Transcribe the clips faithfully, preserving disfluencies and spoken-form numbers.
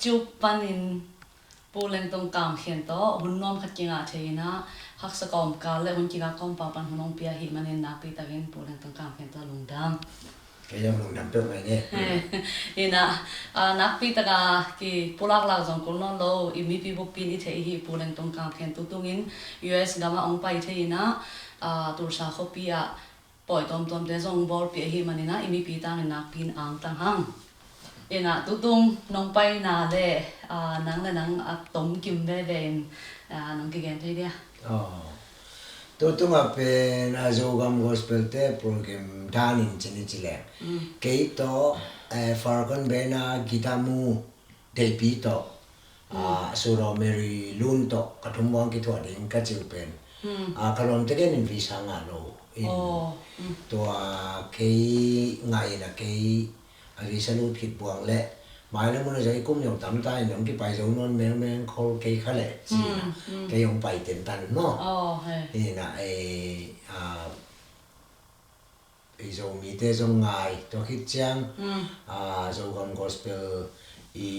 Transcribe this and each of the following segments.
YouTube panin Pu Lengtong Kam Khen tawh hun nuam khat kingah thei in ah, haksa kawmkal le hun kingah kawmkal pan hun hong pia ahih manin nakpi takin Pu Lengtong Kam Khen tawh lungdam. Kei zong lungdam peuh mai ne. Hi in ah, ah, nakpi taka kipulak lak zong kul nawn lo, i mipi buppi in i theih hi. Pu Lengtong Kam Khen tutungin U S gam ah hong pai thei in ah, ah, Tulsa khuapi ah pawi tuamtuamte zong bawlpih ahih manin ah i mipi tangin nakpi in angtang hang. In ah tutung nong paina le, ah, nang le nang a tomkim veve in, ah, nong kigen thei dia? Aw. Tutung ah pen, ah, Zogam Gospel te program dan in ci ni ci leng. Mm. Kei tawh, eh, Falcon Band a guitar mu Deihpi tawh, mm, ah, Suraw Mary Lun tawh ka thum buang kithuah ding ka ci uh pen. Mm. Ah, ka lawmte gen in visa ngah lo in. Aw, mm. Tua kei ngah in ah kei a visa lut khit buang leh mai le mun a zong i kum zong tam ta in hong kipai zo nawn mengmeng khol kei kha leh ci in ah, mm, mm, kei hong pai tentan maw. Aw, he. In ah, eh, ah, i Zomite zong ngai, tua khit ciang, mm, ah, Zogam Gospel i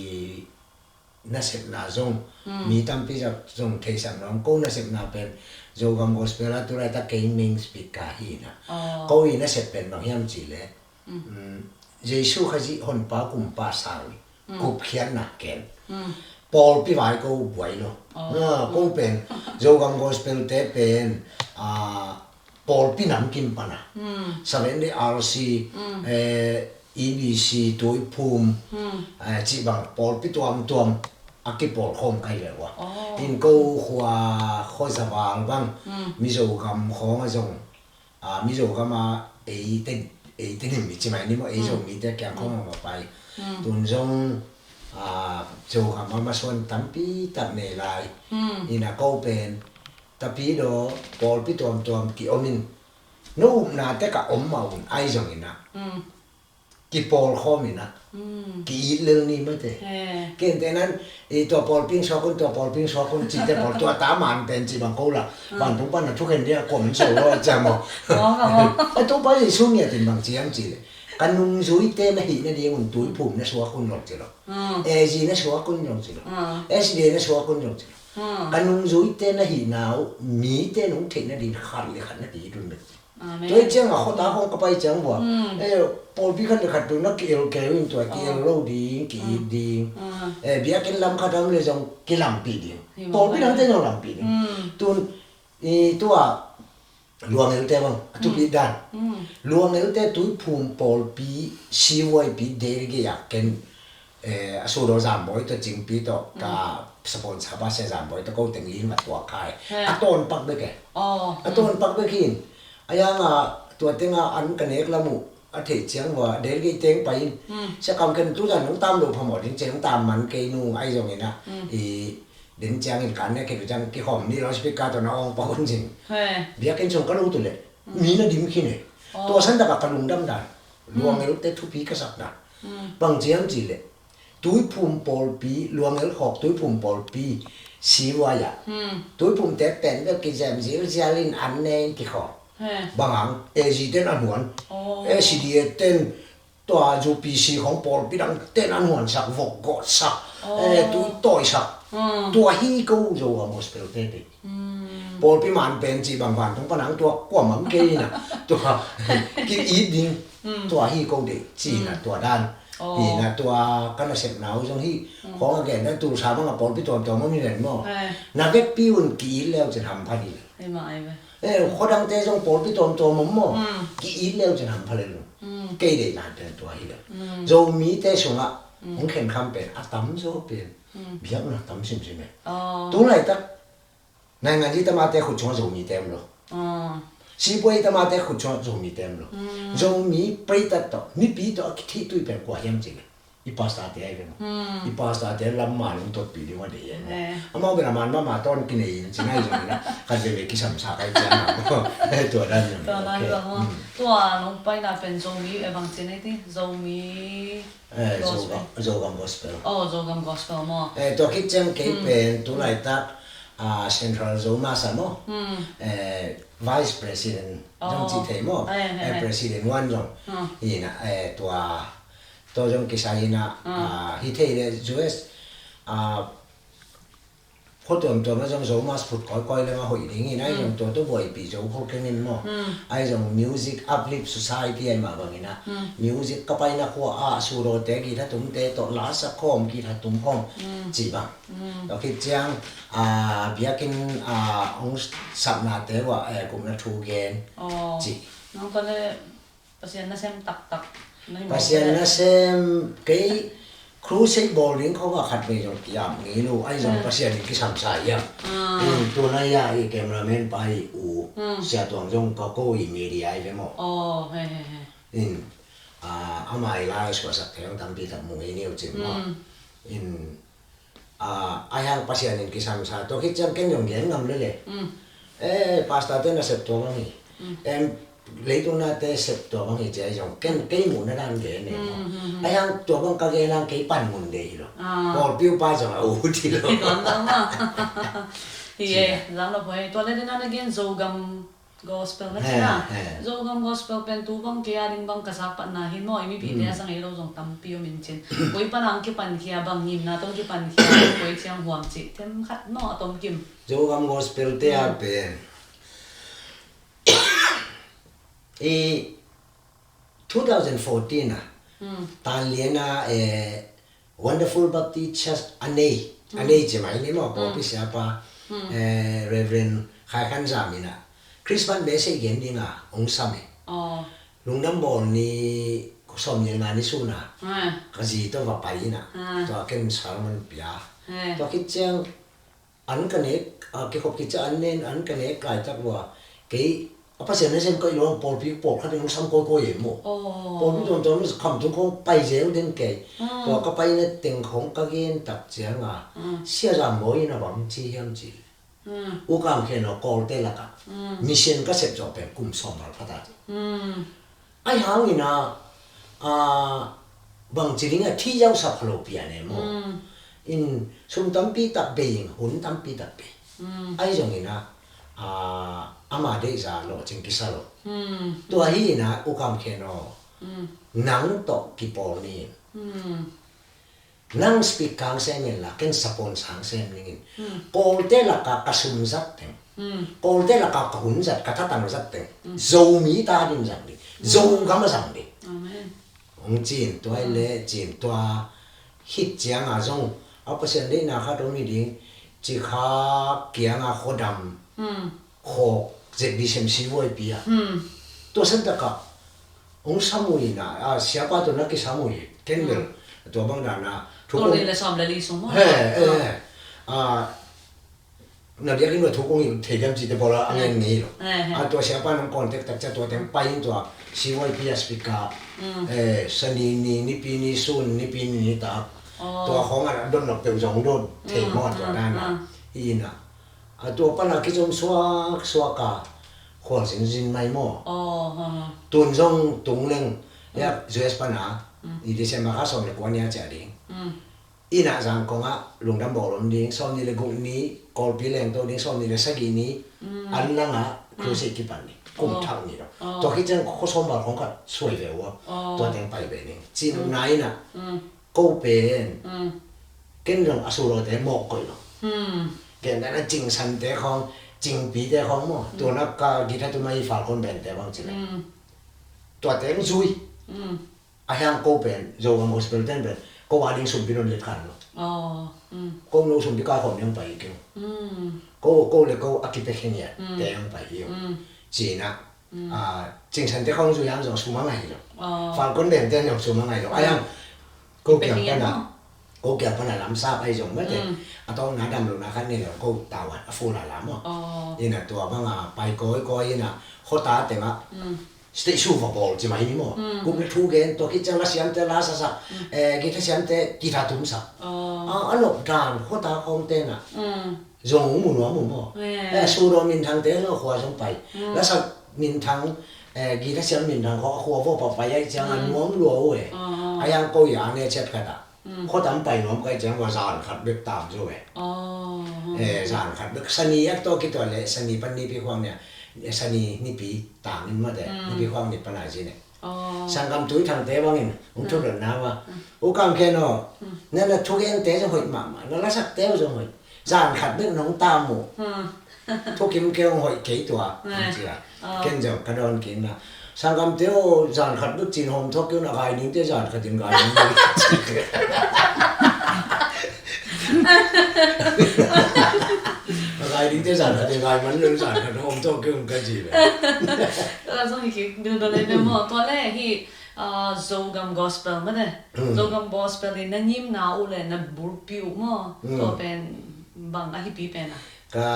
nasepna zong, mm, mi tampi zak zong theisak nuam ko nasepna pen Zogam Gospel a tu laitak kei main speaker hi in ah. Aw. Ko i nasep pen bang hiam cih leh, mm, mm, Jesu Khazih Honpa Kumpa sang, mm, gupkhiatna ken. Mm. Pawlpi vai ko buai lo. Aw. Ah, ko pen Zogam Gospel te pen, ah, pawlpi namkim pana. Mm. Seventh Day R C, mm, eh, E B C, Tuiphum, mm, eh, cih bang pawlpi tuamtuam a kipawlkhawm ka hi leh ua. Aw. In ko khua, khua Zaval bang, mm, Mizo gam khawng a zong, ah, Mizo gam a eite, eite nim mi ci mai ni maw, ei, mm, Zomite kiang khawng a mapai. Mm. Tun zong, ah, Zogam a masuan tampi tak nei lai. Mm. In ah ko pen Tapidaw pawlpi tuamtuam ki-om in, no upna tek ah om mah un ahi zongin ah, mm, kipawlkhawm in ah, mm, ki-it lel ni mate. He. Kei in te nan, i tua pawlpi in suak un, tua pawlpi in suak un cihte pawl, tua ta man pen cih bang ko la, mm, vantung pan a thukhen ding a kuaman so lo a ciam aw. Aw, aw. A Topa Jesu ngiat in bang ci hiam cih leh, ka nungzuite na hih nadingun Tuiphum na suak un lo ci lo. Mm. A G na suak un lo ci lo. Mm. S D A na suak un lo ci lo. Hmm. Ka nungzuite na hihna uh, mite nong theih nadin khat le khat na ki-it un bek. Amen. Tua hi ciang a khuata khawng ka pai ciang vua. Hmm. Eh, pawlpi khat le khat tung na ki-el kei uh in tua ki-el lo ding, ki-it ding. Hmm. Eh, biakinn lam khat a om le zong kilampih ding. Hi mah. Pawlpi dangte zong lampih ding. Hmm. Tun, i tua, Luangelte bang, a thupi dan. Mm. Luangelte Tuiphum pawlpi, C Y P delegate ah ken, eh, a Sudaw Zambawi tawh Cingpi tawh, mm, ka sponsor bus ah Zambawi tawh ko teng lin va tuak khai. He. A tawnpak bek e. Oh. A tawnpak bek hi in. A yang a tua teng a an ka nek lam uh a theih ciang vua delegate teng pai in. Mm. Sia kam ken tu zan nong tam lo phamawh ding ciang nong tam man kei nung ahi zongin ah. Mm. I Den ciangin kan ne kei ciang kikhawm ni loudspeaker tawh na awng pak hun zing. He. Biakinn sung ka lut uh leh, mm, mi na dim khin e. Oh. Tua san takah ka lungdam dan. Mm. Luangelte thupi ka sak dan. Mm. Bang ciam cih leh, Tuiphum pawlpi, Luangel khawk Tuiphum pawlpi, C Y ah. Mm. Tuiphumte pen bel kizem zilzial in an ne in kikhawm. He. Bang hang, A G ten a nuan. Oh. A C D A ten Tua U P C khong pawlpi dang ten an huansak, vok gawhsak, oh, eh, tui tawisak. Mm. Tua hi ko Zogam Gospel te ding. Mm. Pawlpi man pen cih bang vantung pan ang tua kuamah kei na. Tua ki-it ding. Mm. Tua hi ko ding. Cih na, mm, tua dan. Oh. Hi na tua ka nasepna uh zong hi. Mm. Khong a gen na Tulsa bang a pawlpi tuamtuam om hi ven maw. Eh. Na vekpi un ki-it leu cin hampha ding. Hi mah ai ve. Eh, khuadangte zong pawlpi tuamtuam om maw. Mm. Ki-it leu cin hampha le lung. Mm. Kei deihna pen tua hi le. Mm. Zomite sungah, mm, hong khenkham pen a tamzaw pen, mm, biakna tam simsim e. Oh. Tu laitak naingan i tamate khut sungah Zomite om lo. Oh. Sipuai i tamate khut sungah Zomite om lo. Mm. Zomi preitat tawh, mipi tawh a kithih tui pen kua hiam cih le. I pastor te ahi ve maw. Hmm. I pastor te lam man hong totpih ding uh a deih ahi ve maw. Eh. Amau bel a man mahmah tawn kinei in ci ngai zong in a, khat veve kisam sa kai ciang a maw. Tua dan zong. Tua dan zong maw. Hmm. Tua nong paina pen Zomi, eh, bang ci nei ti, Zomi, eh, gospel. Zogam, Zogam gospel. Oh, Zogam gospel maw. Eh, tua khit ciang kei, hmm, pen tu laitak, ah, Central Zomi Mass ah maw. Hmm. Eh, Vice President zong, oh, ci thei maw. Eh, eh, eh, eh, President one zong. Hmm. Ina, eh, tua Tua zong kisai in a, ah, hi thei le U S, a, khua tuamtuam a zong Zo Mass phut kawikawi leng a hoih ding in, ahi zong tua tawh buaipih zo khol keng in maw. Ahi zong Music Uplift Society ahi mah bangin a, music ka paina khua a, a sudawte, guitar tumte tawh la sak khawm, guitar tum khawm, cih bang. Tua khit ciang, a, biakinn, a, hong sapnate uah, eh, gupna thu gen, cih. Nang tua le Pasian nasem taktak na hi mawk Pasian le. Nasem kei crusade bawl ding khawng ah khat vei zong kiam ngei lo, ahi zong Pasian in kisam sa hiam. In tuna ya i cameraman pa i u Sia Tuang zong ka ko i media i ve maw. Oh, he, he, he. In, a, ama i la i suasak thei ang tampi tak mu ngei ni uh cin maw. In, a, ahi hang Pasian in kisam sa, tua khit ciang ken zong gen ngam lele. Eh, pastor te nasep tua bang hi. Em, leitung nate sep tua bang hi ci ahi zong ken kei muhna dan gen e maw. Ahi hang tua bang ka gen hang kei pan mun de hi lo. Pawlpi uh pa zong a ut hi lo. Hi tuan zang maw. Hi e, zang lo poi. Tua le dena na gen Zogam Gospel na cina. Zogam Gospel pen tu bang kei a ding bang ka sak patna hi maw, i mipite a sang ei lo zong tampi om in cin. Koi pan ang kipan khia, bang ngimna tawh kipan khia, koi ciang huam cih them khat maw a tom kim. Zogam Gospel te a pen i two thousand fourteen a Tanlian a, eh, Wonderful Baptist Church a nei, a nei ci mai ni maw, pawlpi siapa, eh, Reverend Khai Khan Zam in a Christmas message gen ding a hong sam e. Lungdam bawl ni, sawmnih le nga ni sun a ka zi tawh va pai in a, tua ken sermon pia. Tua khit ciang an ka nek, a, kikhop kici an nen, an ka nek laitak lua kei a Pasian nasem ka i lo ang pawlpi pawlkhat in hong sam kawikawi e maw. Pawlpi tuamtuam in kham tung khawng pai zel den kei. Tua ka paina teng khawng ka gen tak ciang a Sia Zam Bawi in a bang ci hiam ci. U Kam Khen aw, Kawlte lakah mission ka sep zawh pen kum sawm val pha ta ci. Ahi hangin a, a, bangci ding a thi zausak kha lo pian e maw. In sum tampi tak bei in, hun tampi tak bei. Ahi zongin a, a, ama deihza lawhcing kisa lo. Tua hi in a, U Kam Khen aw, nang tawh kipawl ni in. Nang speaker hong sem inla, ken sponsor hong sem ning in. Kawlte lakah ka sum zat teng, Kawlte lakah ka hun zat, ka thatang zat teng Zomi ta ding zang ding, Zogam a zang ding. Hong ci in, tua hi le ci in, tua khit ciang a zong a Pasian deihna khat om hi ding, Cikha kiang a khuadam khawk Z D C M C Y P a. Tua san takah hong sam uh in a, a, siapa tawh na kisam uh hi. Ken bel tua bang dan a thu kong, tul nih le sawm le li sung maw. He, he. A, na biakinn uh a thu kong hi thei diam cihte pawl a ngen ngei lo. A, tua siapa nang contact tak ciang tua teng pai in tua C Y P a speaker, eh, Sani ni, Nipi ni sun, Nipi ni nitak. Tua khawng a don lo peuh zong don thei maw tua dan a. Hi in a. A tua pan a kizom suaksuak a khual zinzin mai maw. Tun zong tung leng, ya, U S pan a i December kha sawm le kua ni a ciah ding. Inn ah Zangkong ah lungdam bawl om ding, sawmnih le guk ni Kawlpi lengto ding, sawmnih le sagih ni an lang ah crusade kipan ding. Kum thak ni lo. Tua khit ciang khua sawm val khawng khat suai ve uh a. Tua teng pai ve ding. Cin uh nai in ah ko pen ken zong a sulawte mawk koih lo. Ken dan a cingsante khawng, cingpite khawng maw. Tua nak ka guitar tu mai Falcon band te bang ci le. Tua teng zui. A hiang ko pen Zogam Gospel ten pen ko a ding sumpi non let khan lo. Ko no sumpi ka khom yang pai keng. Ko, ko le ko a kipe khen ya te yang pai yo. Cina. A, cingsante khawng zui yang zong sum a ngai lo. Falcon band ten zong sum a ngai lo. A hiang ko kiang pana, ko kiang pana lamsap ai zong mate. A tawng na dam lo na khan ni lo ko tawan a full a lam a. Ina tua bang a pai koi koi ina khota tenga stage show va bawl ci mai ni maw. Gupna thu gen, tua khit ciang la siamte la sasak, eh, guitar siamte guitar tumsak. A, a nop dan khota khawng tena zong mu nuam mu maw. Eh, sudaw minthangte zong khua zong pai. La sak minthang, eh, guitar siam minthang khawng a khua vaw pa pai ai ciang a nuam lua uh e. A yang ko ya ne chet khata. Khuatam pai nuam kai ciang ua zan khat bek tam zo e. Eh, zan khat bek, sani ak tawh kituah le, sani pan nipi khuang nia, eh, sani nipi tang in mate, nipi khuang ni pan a zin e. Aw. Sanggam Tui Thangte bangin hong thudotna uh a, U Kam Khen aw, na na thugente zong hoih mahmah, na lasakte uh zong hoih. Zan khat bek nong tam uh. Thukim kei hong hoih kei tua, hong ci a. Ken zong ka dawn kik na, Sanggamte aw, zan khat bek cin hawm thawk kei un, a gai dingte zan khat in gai ding. A gai dingte zan khat in gai man lo, zan khat hawm thawk kei un ka ci ve. Tua zong hi kik ding ding le maw, tua le hi, ah, Zogam Gospel mate. Zogam Gospel in na ngimna uh le na bulpi uh maw. Tua pen bang a hipi pen a. Ka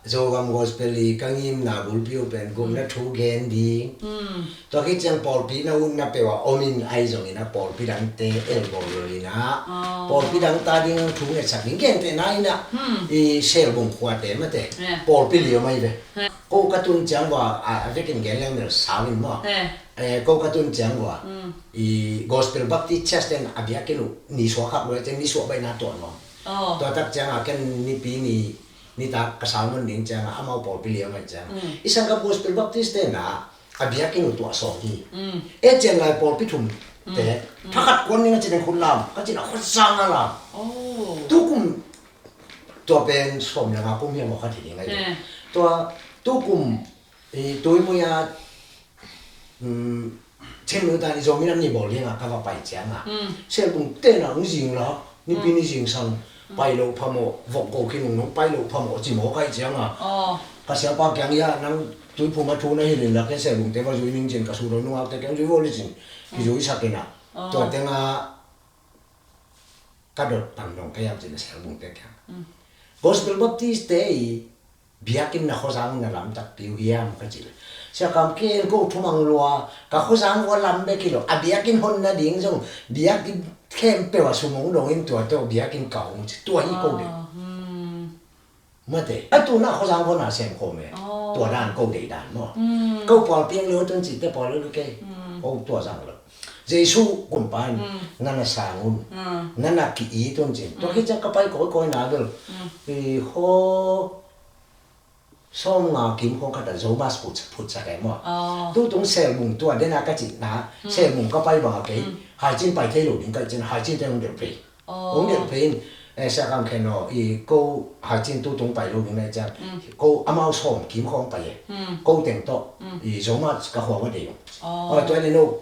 Zogam Gospel i ka ngimna bulpi uh pen gupna thu gen ding. Tua khit ciang pawlpi na utna peuh a om in, ahi zongin a pawlpi dangte elbawl lo in a. Pawlpi dang ta ding thu ngetsak ding, gentehna in a, i Selbung khuate mate. Pawlpi li om ahi ve. Ko ka tun ciang vua, a, a vekin gen leng mel sau in maw. Eh, ko ka tun ciang vua, i Gospel Baptist Church ten a biakinn uh ni suak khak lo, ten ni suak baihna tuah nuam. Tua tak ciang a ken nipi ni nitak ka sau nawn ding ciang a, amau pawlpi li om ahi ciang a, i Sanggamte Gospel Baptist te na a biakinn uh tuah sawm hi. E ciang lai pawlpi thum te, thakhat kuan ding a ci ding khut lam ka ci na, khut sang a lam. Tukum tua pen sawm le nga kum hiam aw khat hi ding ahi. Tua tukum i Tuimui a Chin nu tan i Zomi nam ni bawl ding a ka va pai ciang a, Selbung te na hong zing la, nipi ni zingsang, pai lo phamawh, vok ko khin hong nong pai lo phamawh ci maw ka hih ciang a. Ka siapa kiang hi a, nang Tuiphum a thu na hilh in la, ken Selbung te va zui ning cin, ka sut lo nungak te kiang zui vaw le cin, kizui sak in a. Tua teng a ka dot pan dong ka hiam cin a Selbung te kiang. Gospel Baptist te i biakinn na khuazang na lam takpi uh hiam ka ci le, Sia Kam Khen, ko thumang lua, ka khuazang vua lam bek hi lo, a biakinn honna ding zong biakinn khempeuh a sum hong dong in tua tawh biakinn kau hong ci, tua hi ko ding. Mate, a tuna khuazang vua na sem khawm e. Tua dan ko dei dan maw. Ko pawl piang lo tun ci te pawl lo kei. Ko tua zang lo. Jesu kumpa in na na sang un, na na ki-it un cin. Tua khit ciang ka pai kawikawi na bel i khaw sawm nga kim khawng khat a Zomas phut, phutsak e maw. Tutung Selbung tua dena ka cihna, Selbung ka pai bang a kei Haicin pai thei lo ding ka cin, Haicin te hong delh phei. Hong delh phei in, eh, Sia Kam Khen aw, i ko Haicin tutung pai lo ding na ciang, ko amau sawm kim khawng pai e. Ko teng tawh i Zomas ka khua va dei ung. Tua le no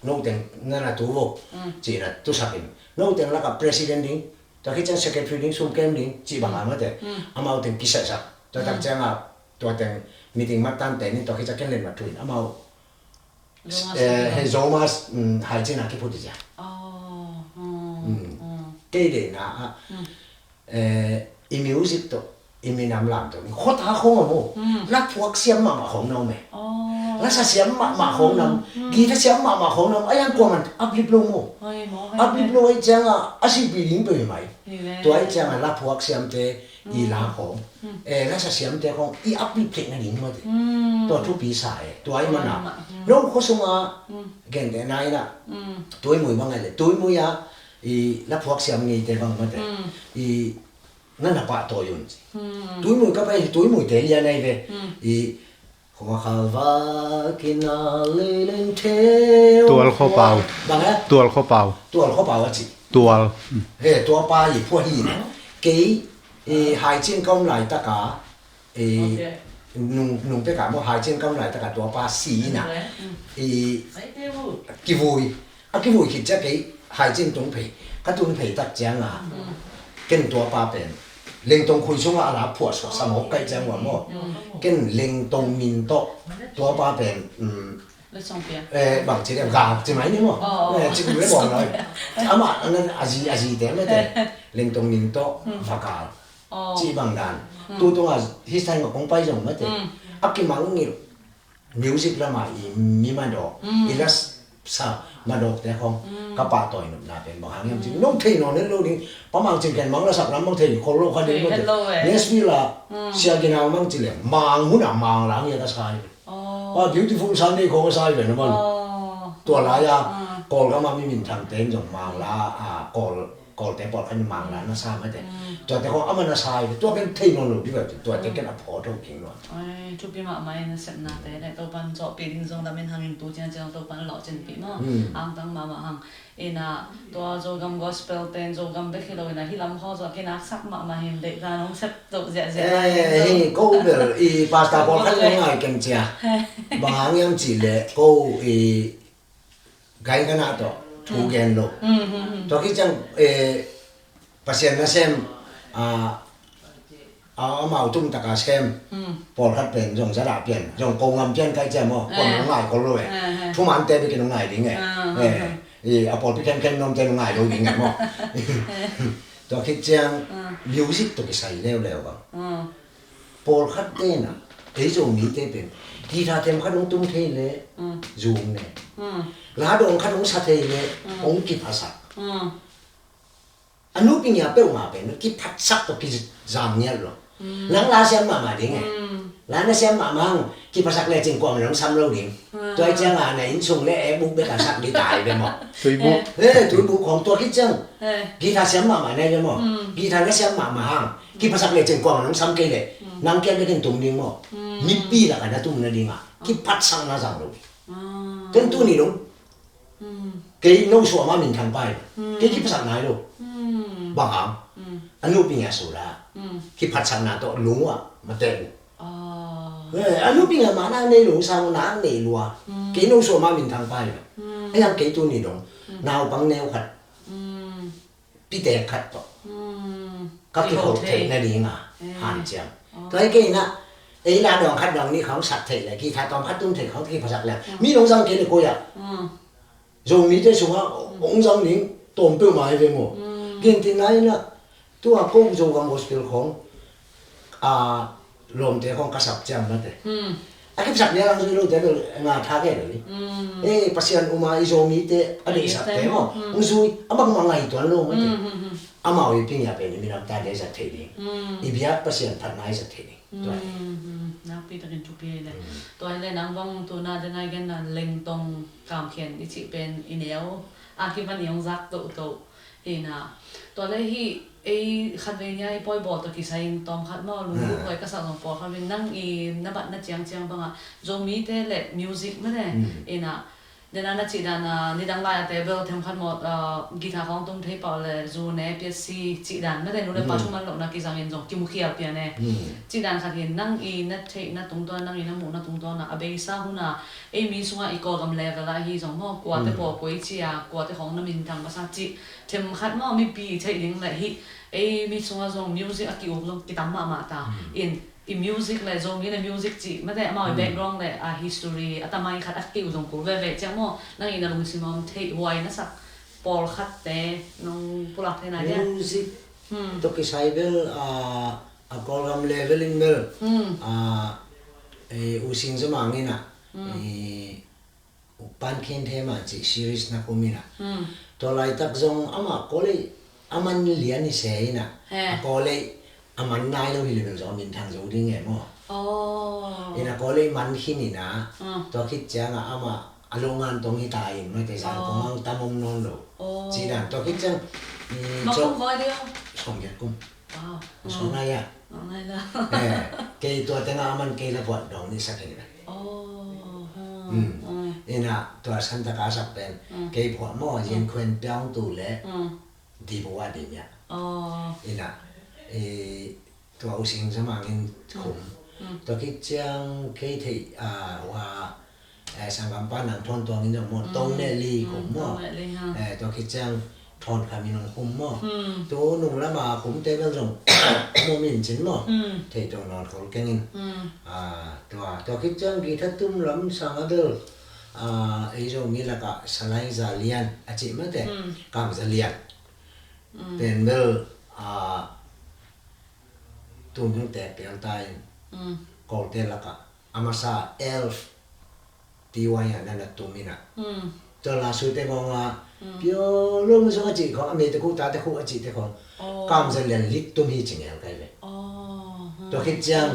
no teng na na tu vo, ci na tusak in. No teng lak a president ding, tua khit ciang secretary ding, sum kem ding, ci bang a mate. Amau teng kisaisak. Tua tak ciang a, tua teng meeting mat tan te ni, tua khit ciang ken len mat thu in. Amau, eh, he Zomas, Haicin a kiphut i ciang. Kei deihna a, eh, i music tawh, i minam lam tawh, i khuata khawng a maw. Laphuak siam mahmah khawng na om e. Lasa siam mahmah khawng na om. Guitar siam mahmah khawng na om. A yang kuaman uplift lo maw. Uplift lo ahi ciang a, a sipi ding peuh hi mai. Tua ahi ciang a laphuak siamte i la khawng, eh, lasa siamte khawng i uplift theihna ding mate. Tua thupi sa e. Tua ahi mana no khua sung a, gentehna in a, Tuimui bang ahi le, Tuimui a i laphuak siam ngeite bang mate. I na na pahtawi un. Tuimui ka pai hi, Tuimui te lian ahi ve. I khua khalva kina leilen theu. Tual Khua Pau. Bang e? Tual Khua Pau. Tual Khua Pau a ci. Tual. He, tua pa i phua hi na. Kei, i Haicin ka om laitaka, i nung, nung peka maw, Haicin ka om laitaka tua pa si na. I kivui. A kivui khit ciang kei Haicin tung phei, ka tun phei tak ciang a, ken tua pa pen Lengtong khui sung a a la phuah suak sa mawk ka hih ciang ua maw. Ken Lengtong min tawh tua pa pen, eh, bang ci le, Gak ci mai ni maw. Eh, ci kum le bawng lai. Amah a zi, a zi te mah te Lengtong min tawh Vakal ci bang dan. Tutung a his time a kong pai zong mah te a kimang ngilh. Music lamah i mi madawk, i lasa madawkte khawng ka pahtawi nopna pen bang hang hiam cih no thei nawn het lo ding. Pa Mang Cin Khen Mang lasak lam bang thei khol lo kha ding. Nashville ah Sia Ginau Mang ci leh Mang hun ah Mang la ngiat a sai ve. Pa Beautiful Sunday khawng a sai ve na bang. Tua lai-a Kawlgam ah mi minthangte in zong Mang la a Kawl Kawlte pawlkhat in mangla na sa mate. Tuate khong amah na sa hi, tua pen thei nawn lo ding ve, tuate ken a phawt ho ding lo. Ai, thupi mahmah in a sepnate le Topan zawhpih ding zong lamen hangin tu ciang ciang Topan lawhcinpih maw. Angtang mahmah hang. Ina, tua Zogam gospel pen Zogam bek hi lo ina, hi lam khawng zawh kinaksak mahmah hin deihdan hong sep toh ziahziah lai ding zong. Hei, ko bel i pastor pawlkhat in hong ngai kem cia. Bang hang hiam cih leh ko i Gai ka na tawh thu gen lo. Tua khit ciang Pasian nasem a, amau tumtaka sem pawlkhat pen zong zadah pian, zong ko ngam pian kai ciam aw, kon hong ngai kol lo e. Thumante bekin hong ngai ding e. A pawlpi khenkhen nuamte hong ngai lo ding e maw. Tua khit ciang music tawh kisai leuleu bang. Pawlkhat tenah ei Zomite pen guitar tem khat hong tum thei leh zum ne. Ladawng khat hong sa thei leh hong kiphasak. A nupi ngia peuhmah pen kiphasak tawh kizang ngiat lo. Nang la siam mahmah ding e. La na siam mahmah hang kiphasak lecin kuamah hong sam lo ding. Tua hi ciangah na inn sung le ekbuk bek a sak ding tai ve maw. Tuibuk. Tuibuk khong tua khit ciang guitar siam mahmah na hi ve maw. Guitar na siam mahmah hang kiphasak lecin kuamah hong sam kei leh nang kiang bekin tum ding maw. Mipi lakah na tum nadingah kiphatsakna zang lo. Ken tuni dong kei no suah ma minthang pai. Kei kiphasak nai lo. Bang hang a nupi ngia sula kiphatsakna tawh lung uh ah mate uh. A nupi ngia ma nak nei lo sang nak nei lua. Kei no suah ma minthang pai. Ei ang kei tuni dong naupang neu khat pitek khat tawh ka kikhol theih nadinga hanciam. Tua hi kei inah ei la dawng khat dawng nih khawng sak theih le guitar tawm khat tum theih khawng kiphasak le mi nong zang kei le koi ah Zomite sungah hong zang ding tawm peuhmah hi ve maw. Gentehna inah tua ko Zogam gospel khawng a lawmte khawng ka sak ciang mate. A kipsak nia lang zui lote bel nga tha kei lo hi. Ei Pasian uma i Zomite a deihsakte maw hong zui a bangmah ngai tuan lo mate. Amau i ping a pen i minam ta deihsak thei ding. I biak Pasian phatna i zat thei ding. Nakpi takin thupi hi le. Tua hi le nang bang tuna dena i genna lengtong kamkhian i cih pen i neu a kipan i hong zak tohtoh. Ina tua le hih ei khatvei nia i pawi bawl tawh kisai in tawm khat maw lungbu khuai ka sak zong pawl khat in nang i na batna ciangciang bangah Zomite le music mate ina nena na cih dan a nidang lai a table them khat maw guitar khawng tum thei pah le zu ne piatsi cih dan mate nu le pa thuman lohna kizangin zong kimukhial pian e. Cih dan khat hi nang i na theihna tungtawn nang i na muhna tungtawn a a beisa hun a ei mi sungah i Kawlgam level ah hi zong maw kuate pawl koi ci a kuate khawng na minthang masa cih them khat maw mipi i theih ding le hih ei mi sungah zong music a ki-uk zong kitam mahmah ta in i music le Zomi le music cih mate amau i background le a history a tamai khat a ki-uk zong kul veve ciang maw nang i na lungsim om theih huai na sak pawlkhatte nong pulak thei na dia. Music tawh kisai bel a Kawlgam level in bel a U Sing Za Mang in a Pan Khin Them a cih series na khum in a tua laitak zong amah kawlei a man lian hi se in a a kawlei a man nai lo hi le bel zong a minthang zo ding e maw. In a kawlei man khin in a tua khit ciangah amah a lo ngan tong hi ta in mate zan kong ang tam om nawn lo. Cih dan tua khit ciang sawm giat kum. Wow. Sawm ngai ah. Sawm ngai la. Kei tua tengah a man kei la puat dong ni sak in a. Ina tua santa ka sak pen kei phuah maw Yen Khuen Piang tu le di phuah di mia. Ina tua U Sing Za Mang in khum. Tua khit ciang kei theih a wa sanggampa nang thawn tuangin zong maw tong ne li khum maw. Tua khit ciang thawn khamin hong khum maw. Tu nung lama khumte bel zong maw min cin maw. Theih tua nawn khol kengin. Tua tua khit ciang guitar tum lam sanga bel ei Zomi lakah Salai Za Lian a cih mate Kam Za Lian pen bel tum hong tek piang ta in Kawlte lakah a masa Elf T Y a na na tum in a. Tua la suite khong a pio lo mi sung a cih khong a mete khu tate khu a cihte khong Kam Za Lian lik tum hi cing el kai ve. Tua khit ciang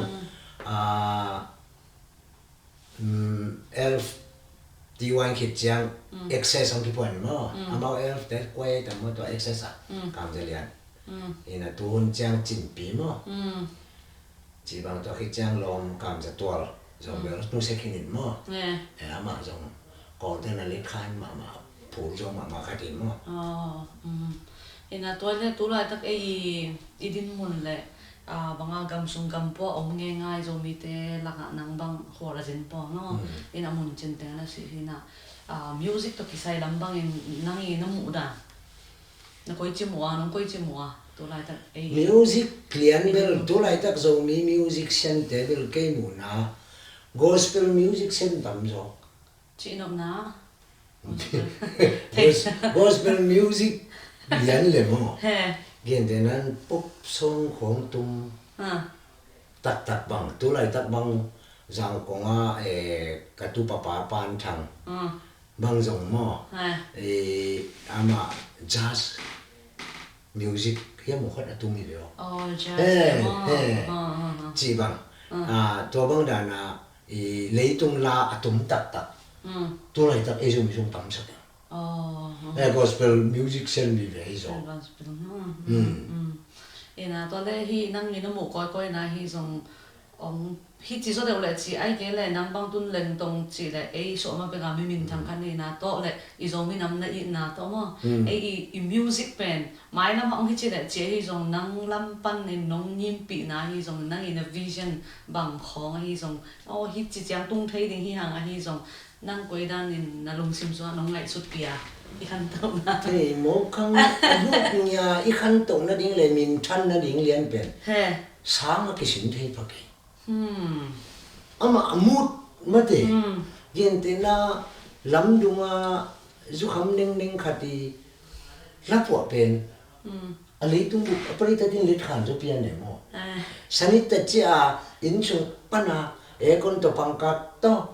Elf Wine khit ciang, mm, Access hong kipuan maw. Mm. Amau elf te kuai tam maw tua Access a. Mm. Kamza Lian. Mm. Ina tuhun ciang Cinpi maw. Mm. Ci bang tua khit ciang lawm Kamza Tual. Zong, mm, bel nusia khin in maw. Eh. Eh, amah zong Kawlte na lit khan mahmah, phul zong mahmah khat in maw. Oh, mm. Ina tua le tu laitak ei i dinmun le, ah, banga gam sung gam pua om ngeingai Zomite lakah nang bang khual a zin pua maw. Mm. Ina mun cin teng na si hina, ah, music tawh kisai lam bangin nang i na muh dan. Na koici muh a, nong koici muh a, tu laitak ei. Music lian bel, mm, tu laitak Zomi musician te bel kei muhna gospel musician tam zaw. Cihnopna. Gos-, gospel music lian le maw. He. Gentehna in pop song khawng tum. Ha. Taktak bang, tu laitak bang Zangkong a, eh, ka tu papa Pan Thang. Ha. Bang zong maw. Ha. Eh, amah jazz music hiam maw khat a tum hi ve aw. Oh, jazz. He, maw. He. Ha, ha, ha. Ci bang. Ha. Ah, tua bang dana i leitung la a tum taktak. Mm. Tu laitak ei Zomi zong tamsak. Oh, oh. Eh, gospel musician vive hi zaw. Gospel, mm, mm, mm. Ina tua le hi nang i na muh kawikawi na hi zong ong hi ci zaw deuh le ci ai kei le nang bang tun lengtong ci le ei suah ma beka mi minthang khat nei na tawh le i Zomi nam na itna tawh maw. Mm. Ei i, i music pen mailam ah ong hi ci le ci ei hi zong nang lam pan in nong ngimpihna hi zong nang i na vision bang khawng ahi zong aw hi ci ciang tung thei ding hi hang ahi zong nang koi danin na lungsim sungah nong ngaihsutpih a i khantohna. Thei mawk khang a luk nia i khantoh nading le minthan nading lian pen. He. Sang a kisin thei pha kei. Hmm. Amah a mut mate. Hmm. Gentehna lamdunga zukham nengneng khat i lapuah pen. Hmm. A leitung bup a paritat in let khan zaw pian e maw. Ah. Sanit ta cia inn sung pana aircon tawh pangkak tawh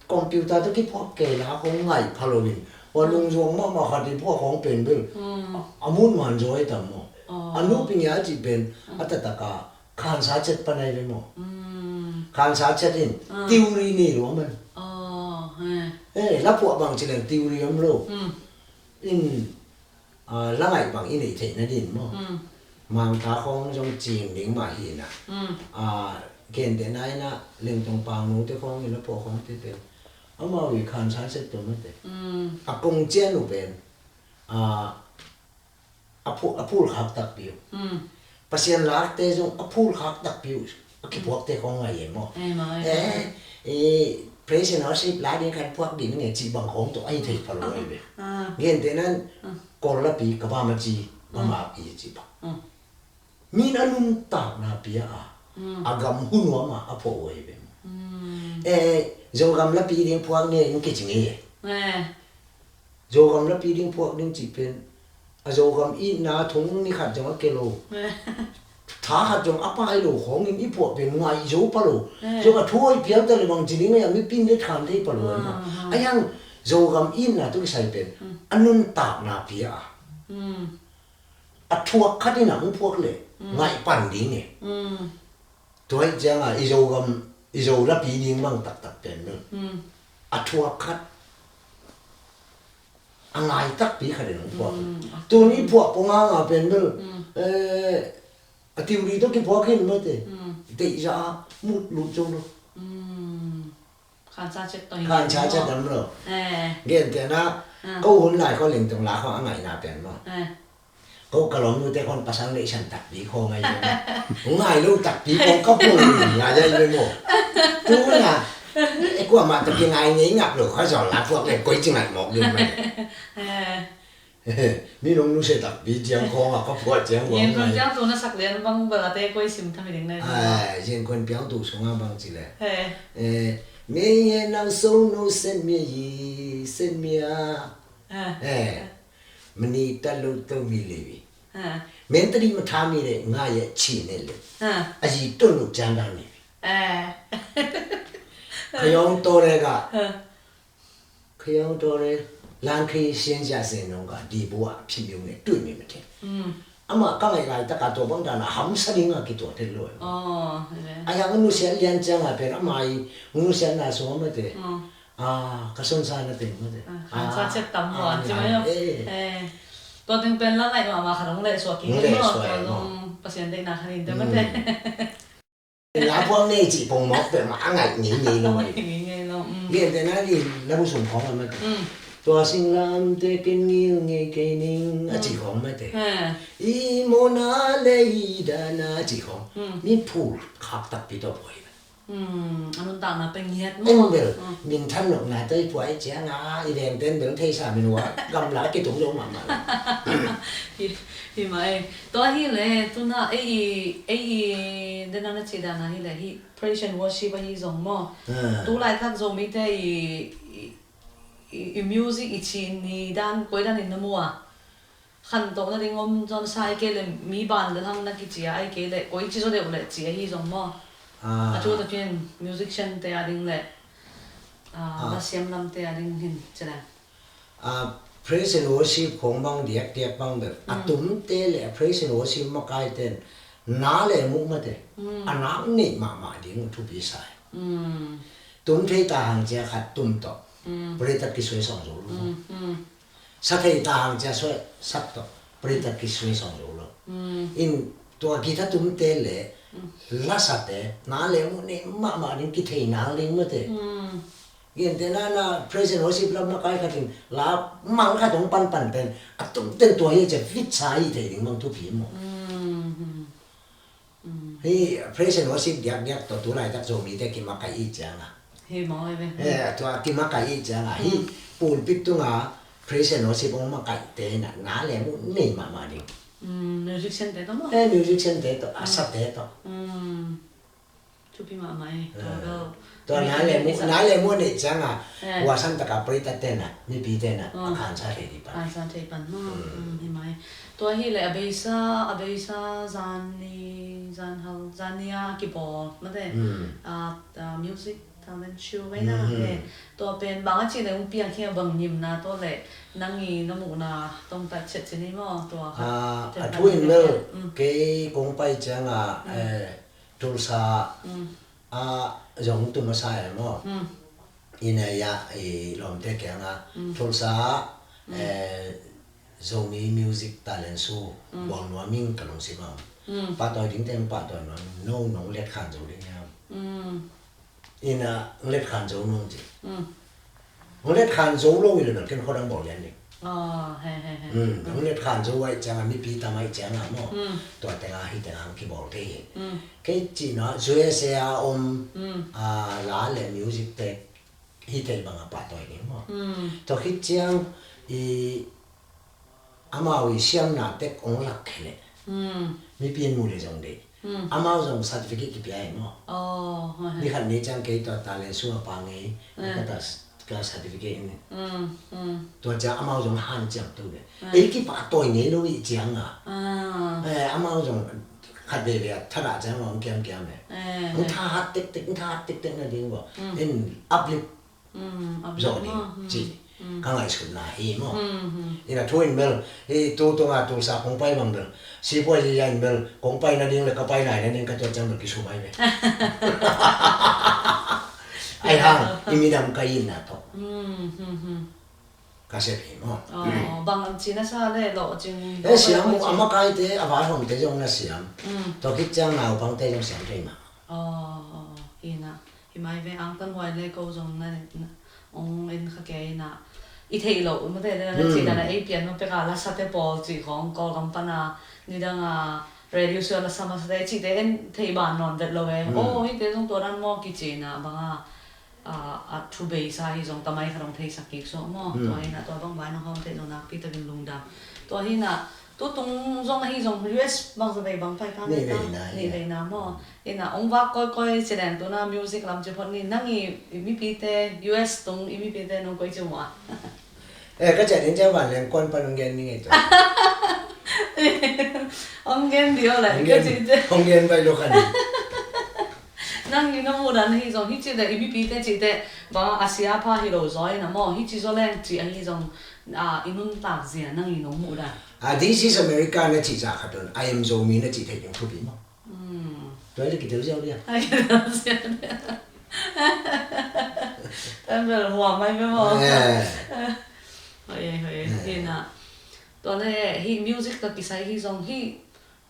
computer tawh kiphuak kei la khong ngaih pha loin. Wa lungzuang mahmah khat i phuak khong pen bel. Mm. A, a munman zaw i tam maw. Oh. A nupi ngia a cih pen, mm, a tataka khansa cet panai ve maw. Mm. Khansa cet in, ah, theory nei lo a man. Oh, eh. Eh, lapuah bang ci leng theory om lo. Mm. In, ah, langaih bang i neih theih nadin maw. Mm. Mangkha khawng zong cing ding mah hi na. Mm. Ah, gentehna in a lengtong pangnu te khawng i lapuah khawng te pen amau i khansa set tua mate. Mm. A kong cian uh pen, ah, a phu-, a phulkhak takpi uh. Mm. Pasian lakte zong a phulkhak takpi uh. A kiphuakte khawng ngai e maw. Ei maw, ei. Eh, eh, praise and worship la ding khat phuak ding nge cih bang khawng tawh ahi thei pha lo ahi ve. Ah. Gentehna in, ah, Kawl lapi ka va ma ci, va ma pi ci bang. Mm. Min a nuntakna pia a, mm, a gam hun nuam a a phuah uh ahi ve maw. Mm. Eh, Zogam lapi ding phuak nge in kici nge. Eh. Zogam lapi ding phuak ding cih pen a Zogam itna thong ni khat zong a ke lo. Tha khat zong a pai lo khawngin i phuah pen ngaih zo pha lo. Eh. Zong a thu hoih piang ta le bang ci ding a, mipi in let khan thei pha lo. Ah, ah. A yang Zogam itna tawh kisai pen, mm, a nuntakna pia a. Mm. A thuak khat in a hong phuak le, mm, ngaih pan ding e. Mm. Tua hi cianga i Zogam, i Zo lapi ding mang taktak pen bel. Mm. A thuak khat, a ngai takpi khat in hong phuak. Mm. Tuni phuak pong a nga pen bel, mm, eh, a theory tawh kiphuak hi mate. Mm. Deih za a mut lut zo lo. Mm. Khansa cet tawh hi. Khansa cet maw? Om lo. Eh. Gentehna, ah, ko hun lai ko lengtong la ko a ngaihna pen maw. Eh. Ko ka lawmnute khawng pasal neihsan takpi khawng ahi ve. Ngai lo takpi khawng ka pung ngai ahi ve maw. Tu na, e kuamah tawh kingai ngei ngap lo kha zaw la phuak le koi ci ngaih mawk ding mah. Eh. Mi nong nusia takpi ciang khawng a ka phuah ciang khawng ngai. Yen khawng piang tu na sak lian bang bel a te koi sim tham hi ding na. Ai, yen khawng piang tu sungah bang ci le. Eh. Eh, me ye nang so no sen me yi, sen me a. Ah. Eh. Mani ta lo to mi le wi. Ha. Men ta di ma tha mi le nga ye chi ne le. Ha. A yi to lo jan da ni. Eh. Ka yong to le ga. Ha. Ka yong to le. Lan khi sien ja se nong ga di bua phi mi ne tu mi ma te. Mm. Ama ka ngai lai ta ka to bang da na ham sa ding a ki to te lo. Oh, le. A yang nu sia lian ciang a pen ama i nu sia na so ma te. Mm. Ah, ka sunsa na teng mate. Ah, ka sunsa chet tam huan ci mai lo. Eh, tua teng pen la ngaih mahmah khat hong lehsuak kik in maw, tua zong Pasian deihna khat in te mate. La puak nei cih pongmawk peuhmah a ngaih ngeingei lo. Ngaih ngeingei lo. Gentehna ni, la bu sung khawng a mate. Tua singlamte ken ngil ngei kei ning a cih khawng mate. I mawhna le i dahna a cih khawng. Mi phul khak takpi tawh pua hi. A nuntakna pia ngiat maw? Eng bel, min than nopna tawh i pua i cianga i vengten bel theisa min ua gamla kitung zo mahmah lo. Hi, hi mah ei. Tua hi le, tuna ei i, ei i, dena na cih dana hi le, hi praise and worship ahi zong maw? Tu laitak Zomite i, i, i, i music i cih ni dan, koi danin na mu a? Khantohna ding om zong sa ai kei le mi ban le hang na kici a ai kei le koi ci zaw deuh le ci ahi zong maw? A thu takin musician te a ding le va siam lam te a ding hin ci le. Praise and worship khong bang diakdiak bang bel a tumte le a praise and worship makai ten na le muh mate a nak neih mahmah ding thupi sai. Tum thei ta hang cia khat tum tawh. Paritat kisuai song zo lo. Sa thei ta hang cia suai sak tawh paritat kisuai song zo lo. In tua guitar tumte le lasate na le muh neih mahmah ding kithei nang ding mate. Gentehna na praise and worship lam makai khatin la mang khat hong panpan pen a tumten tua hi cia vitsa hi thei ding bang thupi maw? Hi praise and worship diakdiak tawh tu laitak Zomite kimakaih i cianga. Hi maw, hi ve. Eh, tua kimakaih i cianga hi pulpit tunga praise and worship hong makaihte na na le muh nei mahmah ding. Musician te tawh maw? Eh, musician te tawh, a sate tawh. Thupi mahmah hi. Tua na le muh, na le muh nei cianga huasan taka paritat tena, mipite na a khansa thei dih pan. Khansa thei pan maw? Hi mai. Tua hi le a beisa, a beisa zan ni, zan hal, zan ni a kibawl mate. A music talent show veina le tua pen bang a ci le hong piang hi a bang ngimna tawh le nang i na muhna tawngtat chet ci ni maw tua kha. A thu in mel kei kong pai cianga Tulsa a zong tum a sa e maw? Ina ya i lawmte kianga Tulsa Zomi music talent show bawl nuam ing ka lungsim a om. Pahtawi dingte pahtawi nuam ing, no nong letkhan zo ding hiam? Ina letkhan zo nuam ci. Hong letkhan zo lo i le bel ken khuadang bawl lian ding. Hong letkhan zo aih cianga mipi tam aih cianga maw? Tua tenga hi tenga hong kibawl thei hi. Kei cihna U S A a om la le music te hi thei banga pahtawi ding maw? Tua khit ciang i amau i siamna tek hong lak khe leh mipi in mu le zong deih. Amau zong certificate kipia hi maw? Ni khat ni ciang kei tua talent show a pa ngei ka ta ka certificate in. Tua ciang amau zong hanciam tu le ei kipahtawi ngei lo i cianga amau zong khat veve a thadah ciang hong kiamkiam e. Hong thahat tektek, hong thahat tektek na ding ua in uplift zawh ding cih ka ngaihsutna hi maw? Ina thu in bel hi tu tunga Tulsa kong pai bang bel sipuai ziza in bel kong pai nading le ka pai nai nading ka tua ciang bel kisum ai ve. Ai hang i midam ka itna tawh ka sep hi maw? Bang am cina sa le lawh cing e siam a makaite a vaihawmte zong na siam. Tua khit ciang naupangte zong siam thei mah. Ina Hi mai ve, angtan huai le ko zong na ong en kha kei na i theih loh mate na cih dana ei pian ma peka lasate pawl cih khong Kawlgam pana nidanga radio show lasa masate cihte en theih ban nawn vet lo e. Aw hite zong tua dan maw kicihna banga a thu beisa hi zong tamai kha dong theisak kik suak maw? Tua hina tua bang vai nong hawm theih zong nakpi takin lungdam. Tua hina Tutung zong ahi zong U S bangza vei bang pai ta nih veina maw? Ina ong vak koikoi ci leng tuna music lam ci phot ni nang i mipite U S tung i mipite nong koi ci mua. Eh ka ciat in ciang van leng kuan pan ong gen ni ngei tua. Ong gen dio le ka ci te. Ong gen bai lo kan. Nang i nong mudan hi zong hi ci te i mipite ci te bang a sia pha hi lo zoi na maw hi ci zo leng ci ahi zong i nuntak zia nang i nong mudan. Ah, this is America na cih zah khat un, I am Zomi na cih theih ding thupi maw? Tua hi le kitel ziau dia. Kan bel hua mai bia maw. Eh. Hoi, hoi. Eh. Hi na. Tua le hi music tawh kisai hi zong hi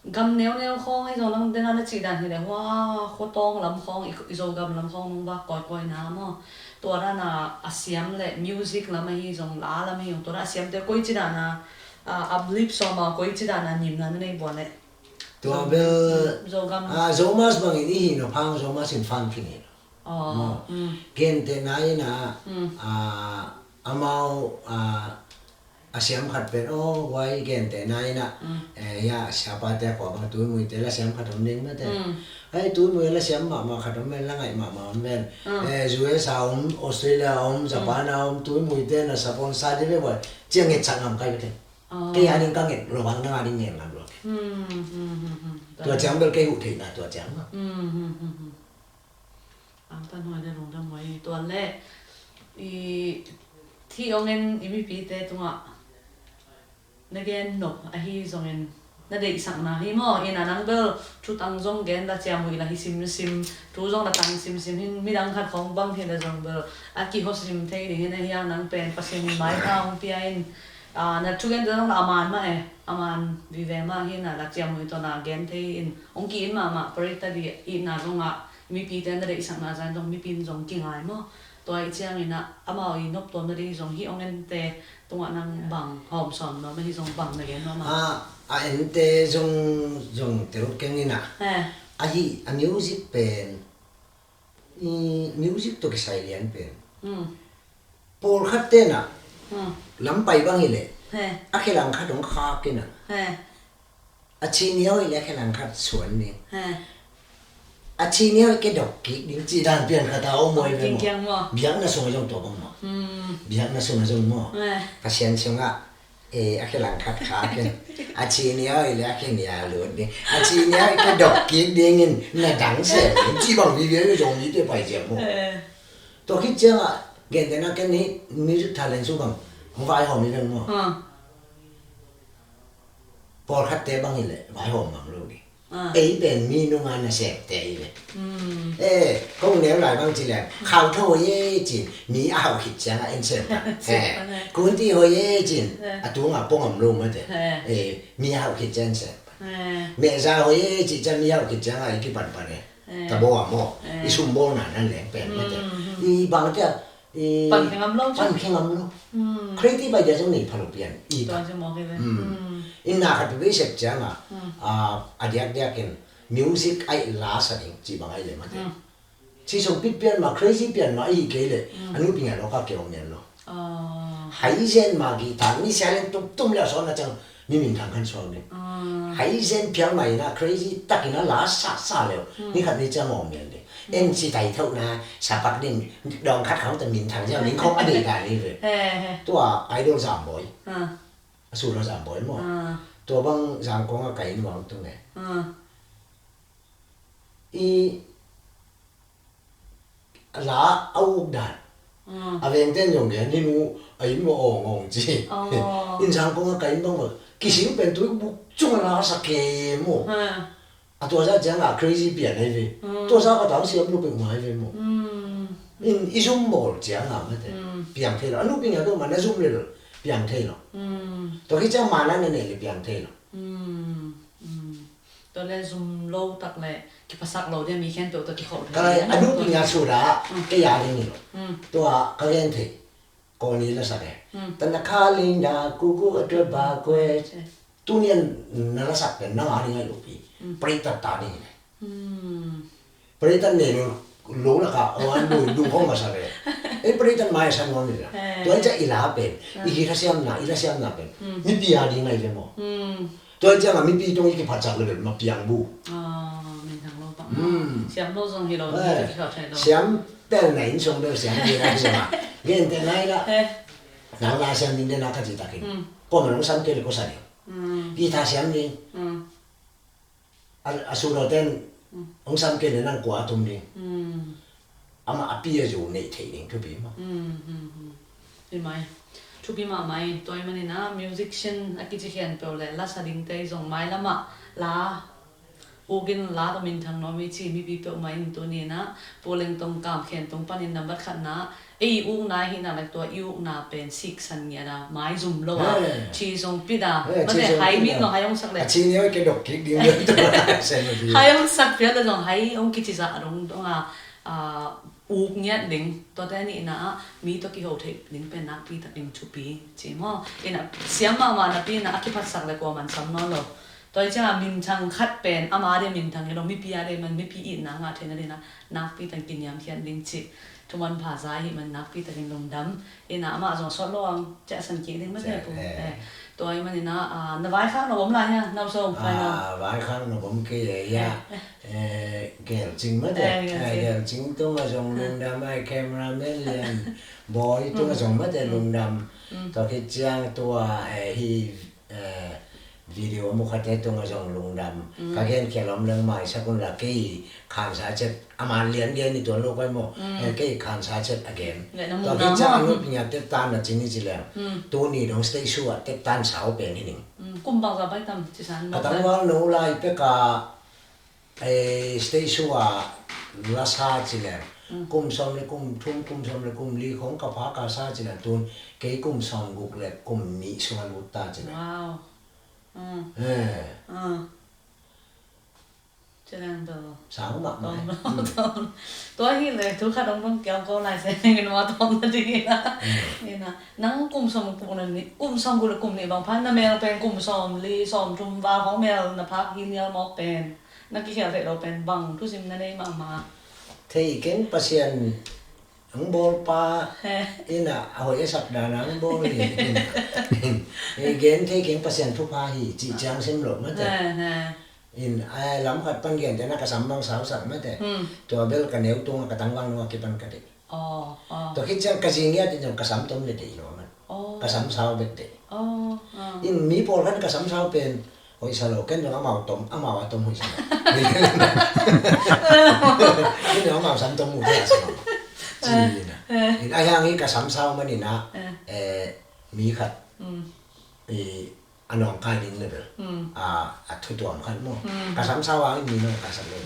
gam neuneu khawng hi zong nang dena na cih dan hi le hua khotawng lam khawng i, i Zogam lam khawng nung vak kawikawi na maw. Tua dana a siam le music lam ahi zong la lam ahi zong tua dana a siamte koi ci dana a, a blip sawma koi ci dana nimna na nei buan le. Tua bel Zogam. Ah, Zomas bangin i hi no phang Zomas in fang kini. Aw, maw. Mm. Gentehna in ah, mm, ah, amau, ah, a siam khat pen, aw, huai gentehna in ah, mm, eh, ya, siapate a kua bang Tuimuite la siam khat om ding mate. Mm. Ai, Tuimui la siam mahmah khat om ven, la ngaih mahmah om ven. Mm. Eh, U S A om, Australia om, mm, Japan a om, Tuimuite na sponsor ding ve huai. Ciang ngetsak ngam kai ve ken. Aw. Kei a ding ka nget lo bang nang a ding ngen ngam lo. Mm, mm, mm, mm. Tua ciang bel kei huh theihna tua ciang mah. Mm, mm, mm, mm. Angtan huai le lungdam huai. Tua le i thi ong en i mipite tungah na gen nop ahi zongin na deihsakna hi maw? Ina nang bel thutang zong gen la ciamui la hi simsim, thu zong la tang simsim hin midang khat khawng bang hi la zong bel a kiho sim thei ding hin ahi a nang pen Pasian in maitha hong pia in, ah, na thugente zong la a man mah e, a man vive mah hi na la ciamui tawh na gen thei in hong ki-it mahmah, pray ta dih itna zongah mipite na deihsakna zan zong mipi in zong kingai maw? Tua i ciangin ah amau i noptuam na dih zong hi ong ente tungah nang bang hawm sawn nuam ahi zong bang na gen nuam a? Ah, a ente zong, zong tel keng in ah. Eh. Ahi, a music pen, i music tawh kisai lian pen. Mm. Pawlkhat ten ah, mm, lam pai bang hi leh, eh, a khelang khat hong khak in ah. Eh. A ci ni hoi le khe lang khat suan ni. Ha. A ci ni hoi ke dok kik ding ci dan pian khat a om hoi ve maw. King kiang maw. Biakna sung a zong tua bang maw. Hmm. Biakna sung a zong maw. Ha. Pasian sung a, eh, a khe lang khat kha ke. A ci ni hoi le a khe ni a lut ding. A ci ni hoi ke dok kik ding in na dang se. Ci bang bi bia zong ni te pai ziang maw. Eh. Tua khit ciang a, gen te na ke ni music talent su bang. Hong vai hom ni bang maw. Ha. Pawlkhatte bang hi leh vaihawm mang lo ding. Ah. Ei pen mi nunga nasemte hi ve. Mm. Eh, kong neu lai bang ci leng khau tho ye cin mi a hauh khit cianga en sem pa. Eh, kunti ho ye cin a tunga pong om lo mate. Eh, mi a hauh khit ciang sem pa. Mehza ho ye ci ciang mi a hauh khit cianga i kipan pan e. Tabaw a maw. I sumbawlna nan leng pen mate. I bang tia I pan khe ngam lo cu. Pan khe ngam lo. Mm. Creative idea zong nei pha lo pian. I ta. Tua zong mawk hi ve. Mm. Mm. Inn na khat peuh i sep cianga, mm, a, a diakdiak in music ai la sa ding ci bang ai le mate. Mm. Ci song pit pian ma, crazy pian ma i hi kei le, mm, a nupi ngai lo ka keu mian lo. Ah. Haizen ma guitar, mi sia leng tumtum le a sawn a ciang, mi minthang kan suak ding. Ah. Haizen phial mai na crazy takin a la sa sa leu. Hmm. Ni khat ni ciang awm lian ding. Hmm. En si tai thoh na, sapak ding, dawng khat khawng ta minthang ciang, min khawng a deih dan ni ve. He, he. Tua Idol Zambawi. Ah. A Sura Zambawi maw. Ah. Tua bang Zangkong a kai in wang tung e. Ah. I la a uk dan. Mm. A vengten zong gen hi mu a in mu awng awng ci. Oh. Inn sang kong a ka inn bang bang. Kising pen tui buk cung a la sa ke mu. Ha. A tua za ciang a crazy pian ai ve. Mm. Tua za ka tang siam lu pek mai ve mu. Mm. In i zum bawl ciang a mate. Mm. Piang thei lo. A nu ping a dong ma na zum le lo. Piang thei lo. Mm. Tua ki ciang ma na na ne le piang thei lo. Mm. Mm. Tua le zum lo tak le kiphasak lo dia mi khempeuh tawh kikhawh thei. Ka lai a nu ping a sura, mm, kei a ding hi lo. Mm. Tua ka gen thei. Kawni la sak e. Mm. Tana kha ling da ku ku a tua ba kwe. Eh. Tuni an na la sak pen nang a ding ai lo pi. Mm. Pray ta ta ding hi le. Mm. Pray ta ne lo lo la ka o an lo dung hong ma sa le. E pray ta mai sa ngon ni la. Eh. Tua i ca i la pen. Ah. I ki la siam na, i la siam na pen. Mm. Ni pi a ding ai le mo. Mm. Tua ciang a mipi tong i kiphatsak le bel ma piang bu. Ah, minthang lo bang. Hmm. Siam lo zong hi lo, eh, ni kiphat thei lo. Siam tel na inn sung bel siam hi na hi zong a. Gen te nai la. Eh. Nang la siam ding de na ka ci takin. Hmm. Ko ma nong sam ke le ko sa ding. Hmm. Guitar siam ding. Hmm. A, a su lo ten, hmm, hong sam ke le nang kua a tum ding. Hmm. Amah a pi a zu neih theih ding thupi maw? Mm, mm, mm. Hi mai. Thupi mahmah in, tua ahih manin a musician a kici khempeuh le lasa dingte zong mailamah la Uk in la tawh minthang nuam hi ci mipi peuhmah in tuni in ah Pu Lengtong Kam Khen tung panin nambat khatna, ei i ukna hi na leh tua i ukna pen siksan ngiat a maizum lo a, ci zong pit a, mate hai mi tawh hai hong sak leh a ci ni oi ke dok kik ding. Hai hong sak phial leh zong hai hong kici zah dongdong a, a, uk ngiat ding, tuate nihna ah mi tawh kiho theih ding pen nakpi takin thupi ci maw. Ina siam mahmah napi ina a kiphatsak leh kua man sam nawn lo. Tua hi ciangin minthang khat pen ama ding minthang hi lo, mipi a ding man, mipi itna ngah theihna dingin ah nakpi takin kiniamkhiat ding cih thuman pha za ahih man nakpi takin lungdam. Ina amah zong sawt lo ang ciah san kik ding mate Pu. Tua ahih manin ah na vaikhak na bom lai hia, na uso pai na vaikhak na bom kei hia. Gelcing mate. Gelcing tungah zong lungdam ai, cameraman lian bawi tungah zong mate lungdam. Tua khit ciang tua hi video a mukhate tungah zong lungdam. Ka genkhial om leng maisak un la, kei khansa cet a man lian gen i tuan lo kai maw. Kei khansa cet a gen. Tua khit ciang a nut ngiat teptan na cing i ci leng tuni dong stage show ah teptan sau pen hi ning. Kum bangza bai tam ci san a tangval no lai peka. Stage show ah lasa ci leng kum sawm le kum thum, kum sawm le kum li khong ka pha ka sa ci leng tun kei kum sawm guk le kum nih sung a lut ta ci leng. Sang mahmah. Tua hi le thu khat hong dong kiam ko lai se ning in ma tom na ding ina. Nang kum sawm guk le kum nih, kum sawm guk le kum nih bang phan na mel pen kum sawm li sawm thum val hong mel na phak hi nial mawk pen. Na kikhial theih lo pen bang thusim na nei mahmah? Thei keng Pasian ang bawl pa ina a hoih a sak dan ang bawl hi. Gen thei keng Pasian thupha hi cih ciang sim lo mate. In lam khat pan gente na ka sam mang sau sak mate. Tua bel ka neu tunga ka tangval nua kipan ka deih. Tua khit ciang ka zi ngiat in zong ka sam tom le deih lo man. Ka sam sau bek deih. In mi pawlkhat ka sam sau pen hoih sa lo, ken zong amau tom, amau a tom hoih sa lo. Ken zong amau sam tom uh dia sa lo. Ci na. In a hiang hi ka sam sau man ina mi khat a nawngkai ding level a thutuam khat maw. Ka sam sau a mi nawngkai sa lo.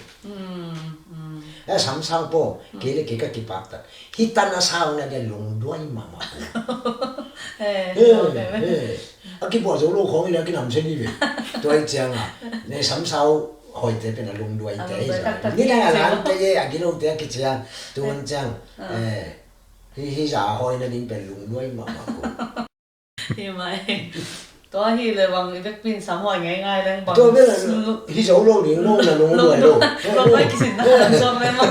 A sam sau paw kei le kei ka kipaktat. Hi tan a sau na dia lungduai mahmah. A kibuah zo lo khawng i le a kinamsia ni ve. Tua hi cianga ne sam sau hoite pen a lungduaite hi ciang ni dang a lante ye a gilote a kiciang tuan ciang. Hi hi za a hawina ding pen lungduai mahmah ko. Hi mai. Tua hi le bang i vekpin sam huai ngaingai leng bang. Tua bel hi zo lo ding lo na lungduai lo. Lungduai kisin na zong le ma.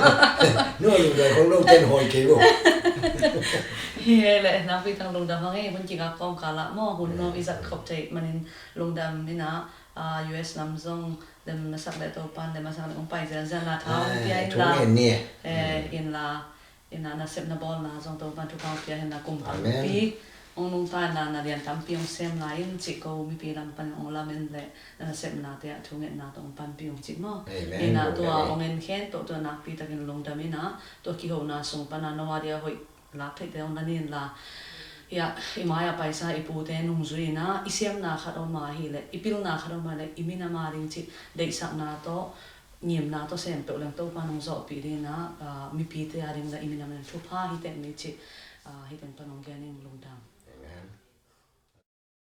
No lungduai khong lo ten hoi kei lo. Hi he le nakpi tang lungdam hang e, hun kikak kawmkal ah maw hun nuam i zat khop theih manin lungdam ina. U S lam zong lem masak le Topan lem masak le hong pai zianzian la tha hong pia in la. Inla ina nasepna bawlna zong Topan thupha hong pia hen la kum tampi hong nungta in la na lian tampi hong sem lai in cih ko mipi lam pan hong lamen le na nasepnate ah thungetna tawh hong panpih ung cih maw. Ina tua hong en khen tawh tua nakpi takin lungdam ina tua kihona sung pana no a dia hoih lak theihte hong la ni in la. Hiah i mai-ah paisa i pute nungzui ina i siamna khat om a hileh i pilna khat om a hileh i minam a ding cih deihsakna tawh ngimna tawh sem peuh leng Topa nung zawhpih ding ina mipite a ding le i minam a ding thupha hi teh ni cih hi teng pan hong gen ing lungdam.